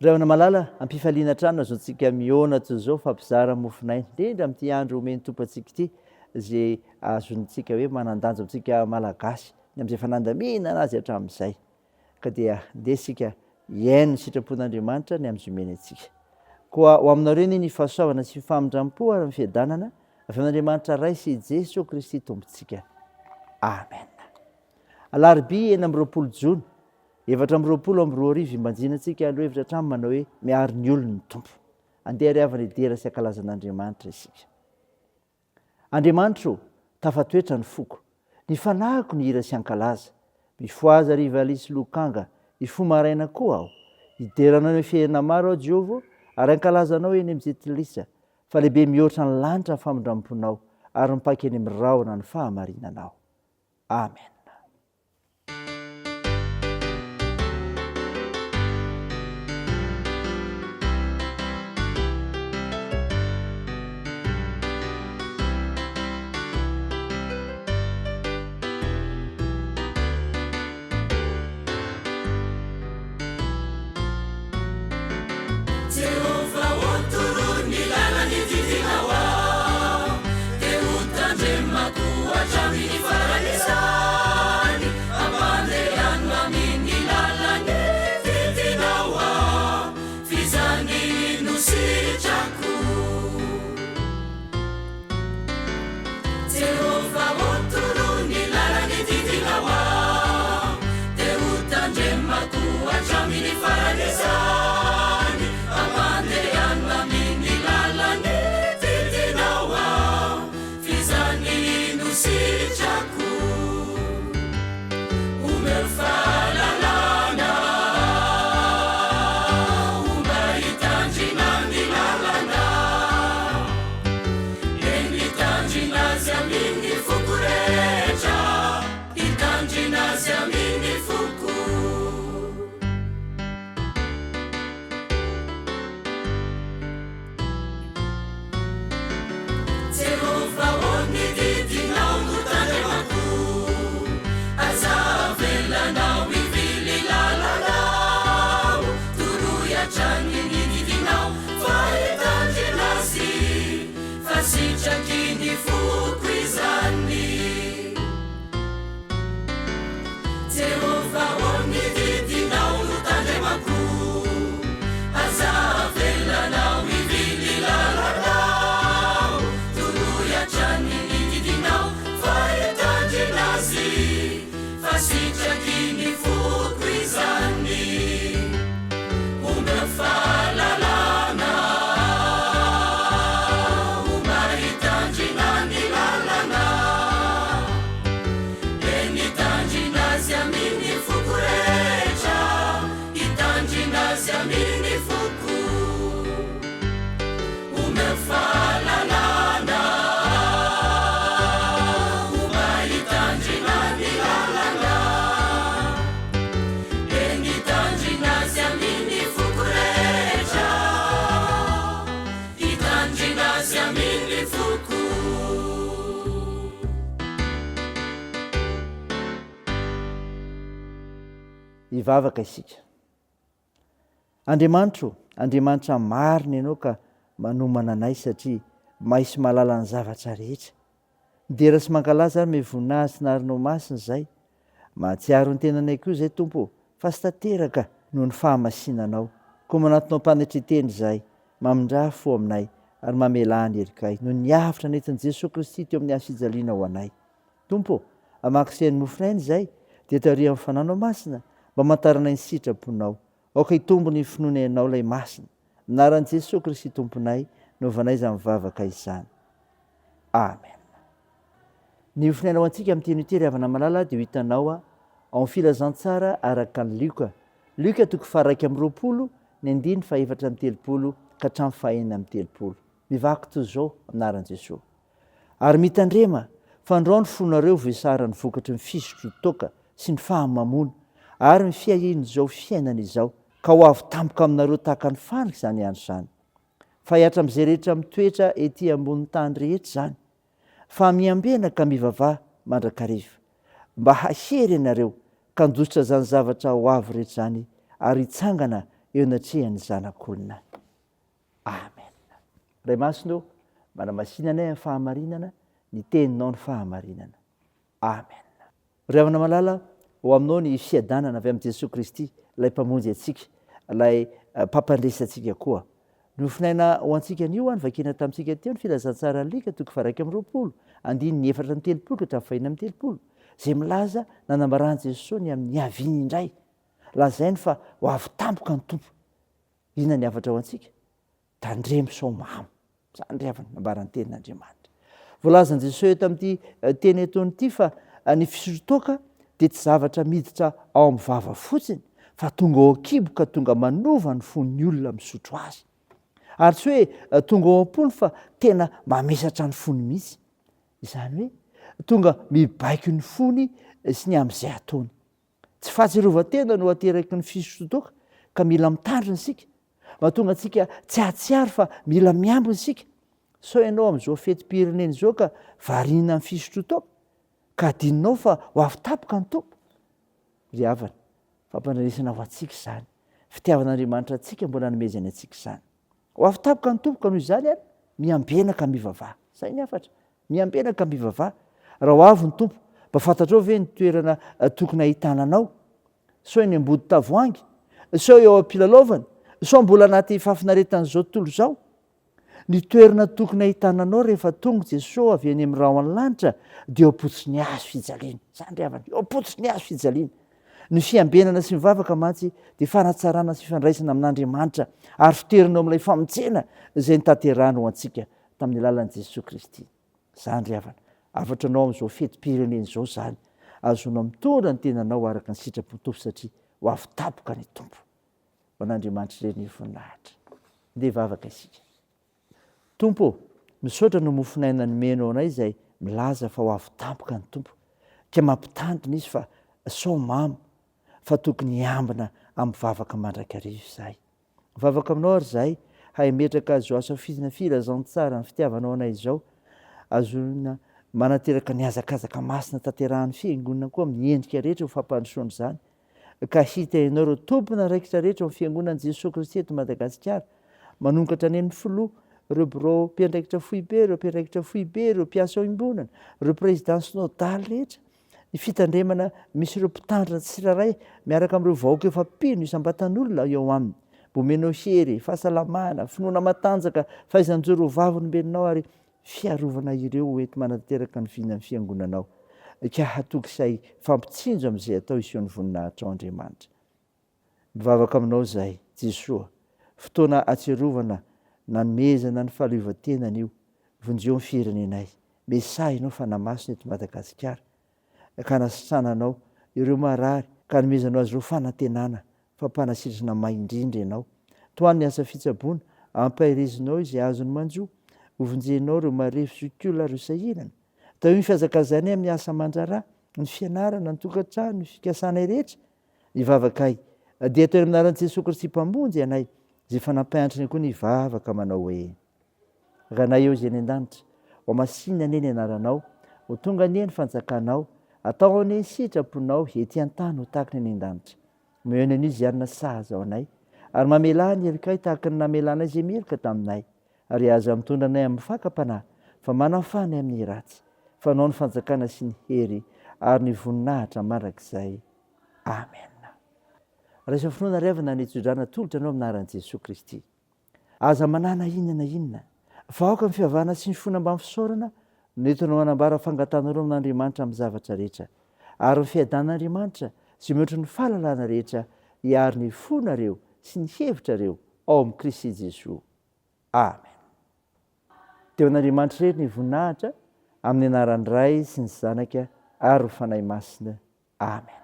Ry havana malala, am-pifaliana hatrany no azontsika mihaona toy izao fampizara mofon'aina, indrindra amin'ity andro omen'ny Tompo antsika ity, izay azontsika hoe manan-danja amintsika Malagasy, ny amin'izay efa nandaminana azy hatramin'izay. Ka dia ndeha isika hihaino ny sitrapon'Andriamanitra ny amin'izay omeny antsika. Koa ho aminareo anie ny fahasoavana sy ny famindram-po ary ny fiadanana avy amin'Andriamanitra Ray sy i Jesoa Kristy Tompontsika. Amen. Alarobia 26 jona 2024 Imbanjinantsika aloha hevitra hatrany manao hoe miaro ny olony ny Tompo. Andeha ry havana hidera sy hankalaza an'Andriamanitra isika. Andriamanitra ô, tafatoetra ny foko. Ny fanahiko nihira sy hankalaza. Mifohaza ry valiha sy lokanga, hifoha maraina koa aho. Hidera Anao eny amin'ny fiainana maro aho, Jehovah ô, ary hankalaza Anao eny amin'ny jentilisa. Fa lehibe mihoatra ny lanitra ny famindram-ponao, ary mipaika eny amin'ny rahona ny fahamarinanao. Amen. Jehovah ô, toroy ny lalan'ny didinao aho, dia ho tandremako hatramin'ny farany izany. Ampandehano amin'ny lalan'ny didinao aho, f'izany no sitrako. Jehovah ô, toroy ny lalan'ny didinao aho, dia ho tandremako hatramin'ny farany izany. Ampandehano amin'ny lalan'ny didinao aho, f'izany no sitrako. Omeo fahalalana aho mba hitandrina ny lalana. Eny hitandrina azy amin' ny foko rehetra, hitandrina azy amin' ny foko. Jehovah ô, ny didinao no tandremako, aza avelanao hivily lalana aho, toroy hatrany ny didinao fa hitandrina azy, fa sitraky ny foko izany. Jehovah ô, ny didinao no tandremako, aza avelanao hivily lalana aho, toroy hatrany ny didinao fa hitandrina azy, fa sitraky ny foko izany. Omeo fahalalana aho mba hitandrina ny lalana. Dia nitandrina azy amin' ny foko rehetra, hitandrina azy amin' ny foko. Omeo fahalalana aho mba hitandrina ny lalana. Dia nitandrina azy amin' ny foko rehetra, hitandrina azy amin' ny foko. Hivavaka isika. Andriamanitra ô, Andriamanitra marina Ianao ka manomana anay satria mahay sy mahalala ny zavatra rehetra. Midera sy mankalaza ary mivoninahitra sy narinao masina izahay. Mahatsiaro ny tenanay koa izay Tompo ô, fa tsy tanteraka noho ny fahamasinanao. Koa manatona am-panetren-tena izahay, mamindrà fo aminay ary mamelà ny helokay noho ny avotra nentin'i Jesoa Kristy teo amin'ny hazo fijaliana ho anay. Tompo ô, amakisay ny mofon'aina izay, dia tariho amin'ny Fananao Masina, mba hamantaranay ny sitraponao. Aoka hitombo ny finoanay Anao ilay Masina. Amin'ny anaran'i Jesoa Kristy Tomponay no ovanay izany vavaka izany. Amen. Ny mofon'aina ho antsika amin'ity anio ity ry havana malala dia ho hitanao ao amin'ny Filazantsara araka an'i Lioka. Lioka toko faha-21, ny andininy faha-34 ka hatramin'ny faha-36. Mivaky toy izao amin'ny anaran'i Jesoa. Ary mitandrema, fandrao ny fonareo vesaran'ny vokatry ny fisotroan-toaka sy ny fahamamoana ary ny fiahian'izao fiainana izao, ka ho avy tampoka aminareo tahaka ny fandrika izany andro izany. Fa hihatra amin'izay rehetra mitoetra ety ambonin'ny tany rehetra izany. Fa miambena ka mivavaha mandrakariva, mba hahery ianareo ka handositra izany zavatra ho avy rehetra izany ary hitsangana eo anatrehan'ny Zanak'olona. Amen. Ray Masina ô, manamasina anay amin'ny fahamarinana, ny teninao ny fahamarinana. Amen. Ry havana malala, ho aminao ny fiadanana avy amin'i Jesoa Kristy, ilay Mpamonjy antsika, ilay Mpampandresy antsika koa. Nofonaina ho antsika anio ny vakina tamintsika teo ny Filazantsara Lika toko faha-21, andininy 34 ka hatramin'ny faha-36, izay milaza nanambaran'i Jesoa ny amin'ny niaviany indray. Lazainy fa ho avy tampoka ny Tompo. Inona ny hafatra ho antsika? Tandremo sao mamo. Izany ry havana, nambaran'ny tenin'Andriamanitra. Voalazan'i Jesoa eto amin'ity eh, teny etoana ity fa eh, ny fisotro-toaka dia tsy zavatra miditra ao amin'ny vava fotsiny fa tonga ao an-kibo ka tonga manova ny fon'ny olona misotro azy. Ary tsy hoe eh, tonga ao am-pony fa tena mamesatra ny fony mihitsy. Izany hoe tonga mibaiko ny fony sy ny amin'izay ataony. Tsy fahatsiarovan-tena no ateraky ny fisotroan-toaka ka mila mitandrina isika. Mahatonga antsika tsy hahatsiaro fa mila miambina isika. Sao ianao amin'izao fetim-pirenena izao ka variana amin'ny fisotroan-toaka ka adinonao fa ho avy tampoka ny Tompo. Ry havana, fampandrenesana ho antsika izany. Fitiavan'Andriamanitra antsika mbola anomezany antsika izany. Ho avy tampoka ny Tompo ka noho izany ary miambena ka mivavaha. Izay ny hafatra. Miambena ka mivavaha. Raha ho avy ny Tompo, mba fantatrao ve ny toerana tokony hahitana anao? Sao eny ambody tavoahangy? Sao eo am-pilalaovana? Sao mbola anaty fahafinaretan'izao tontolo izao? Ny toerana tokony hahitana anao rehefa tonga Jesoa avy eny amin'ny rahon'ny lanitra dia eo am-pototry ny hazo fijaliana. Izany ry havana, eo am-pototry ny hazo fijaliana. Ny fiambenana sy ny vavaka mantsy dia fanatsarana sy fifandraisana amin'Andriamanitra ary fitoerana eo amin'ilay famonjena izay notanterahany ho antsika tamin'ny alalan'i Jesoa Kristy. Izany ry havana, hafatra anao amin'izao fetim-pirenena izao izany, ahazoanao mitondra ny tenanao araka ny sitrapon'ny Tompo satria ho avy tampoka ny Tompo. Ho an'Andriamanitra irery ny voninahitra. Ndeha hivavaka isika. Tompo ô, misaotra no mofon'aina nomenao anay izay milaza fa ho avy tampoka ny Tompo, ka mampitandrina Izy fa sao mamo, fa tokony hiambina amin'ny vavaka mandrakariva izahay. Mivavaka aminao ary izahay hametraka azy ho asa fizina filazantsara ny fitiavanao anay izao, ahazoana manateraka ny hazakazaka masina tanterahan'ny Fiangonana koa amin'ny endrika rehetra ho fampandrosoana izany, ka hita ianao ireo tompon'andraikitra rehetra ao amin'ny Fiangonan'i Jesoa Kristy eto Madagasikara, manomboka hatrany amin'ny Filoha, ireo birao mpiandraikitra foibe, ireo mpiandraikitra foibe, ireo mpiasa iombonana, ireo Prezidà Synodaly rehetra, ny fitandremana misy ireo mpitandrina tsirairay miaraka amin'ireo vahoaka efa mpino isam-batan'olona eo aminy. Mba omenao hery, fahasalamana, finoana matanjaka, fahaiza-mijoro ho vavolombelonao ary fiarovana ireo ho enti-manatanteraka ny vinan'ny Fiangonanao, ka hatoky sy hifampitsinjo amin'izay atao hiseho ny voninahitrao Andriamanitra. Mivavaka aminao izahay, Jesoa, fotoana ahatsiarovana nanomezana ny fahaleovantenana io, vonjeo ny firenenay, mesaha ianao Fanahy Masina eto Madagasikara, ka hanasitrananao ireo marary, ka hanomezanao azy ireo fanantenana fa mpanasitrana mahay indrindra ianao. Tohano ny asa fitsaboana, ampaherezinao izay azony manjo, hovonjenao ireo marefo zokiolona ary ireo sahirana. Tahio ny fihazakazanay amin'ny asa aman-draharaha, ny fianarana, ny tokantrano, ny fikasanay rehetra. Ny vavakay dia atao amin'ny anaran'i Jesoa Kristy Mpamonjy anay, izay efa nampianatra anay koa ny hivavaka manao hoe. Ranay eo izay any an-danitra, ho masinina anie ny anaranao, ho tonga anie ny fanjakanao, atao anie ny sitraponao ety an-tany ho tahaka ny any an-danitra. Omeo ny anio izay hanina sahaza ho anay, ary mamelà ny helokay tahaka ny namelanay izay meloka taminay, ary aza mitondra anay amin'ny fakam-panahy, fa manafaha anay amin'ny ratsy, fa Anao ny fanjakana sy ny hery ary ny voninahitra mandrakizay. Amena. Raiso finoana ry havana ny tsodrano atolotra anao amin'ny anaran'i Jesoa Kristy. Aza manahy na inona na inona, fa aoka ny fihavana sy ny finoana mbamin'ny fisaorana no entinao hanambara fangatanareo amin'Andriamanitra amin'ny zavatra rehetra. Ary ny fiadanan'Andriamanitra, izay mihoatra ny fahalalana rehetra, hiaro ny fonareo sy ny hevitrareo ao amin'i Kristy Jesoa. Amen. Dia ho an'Andriamanitra irery ny voninahitra, amin'ny anaran'ny Ray sy ny Zanaka ary ny Fanahy Masina. Amen.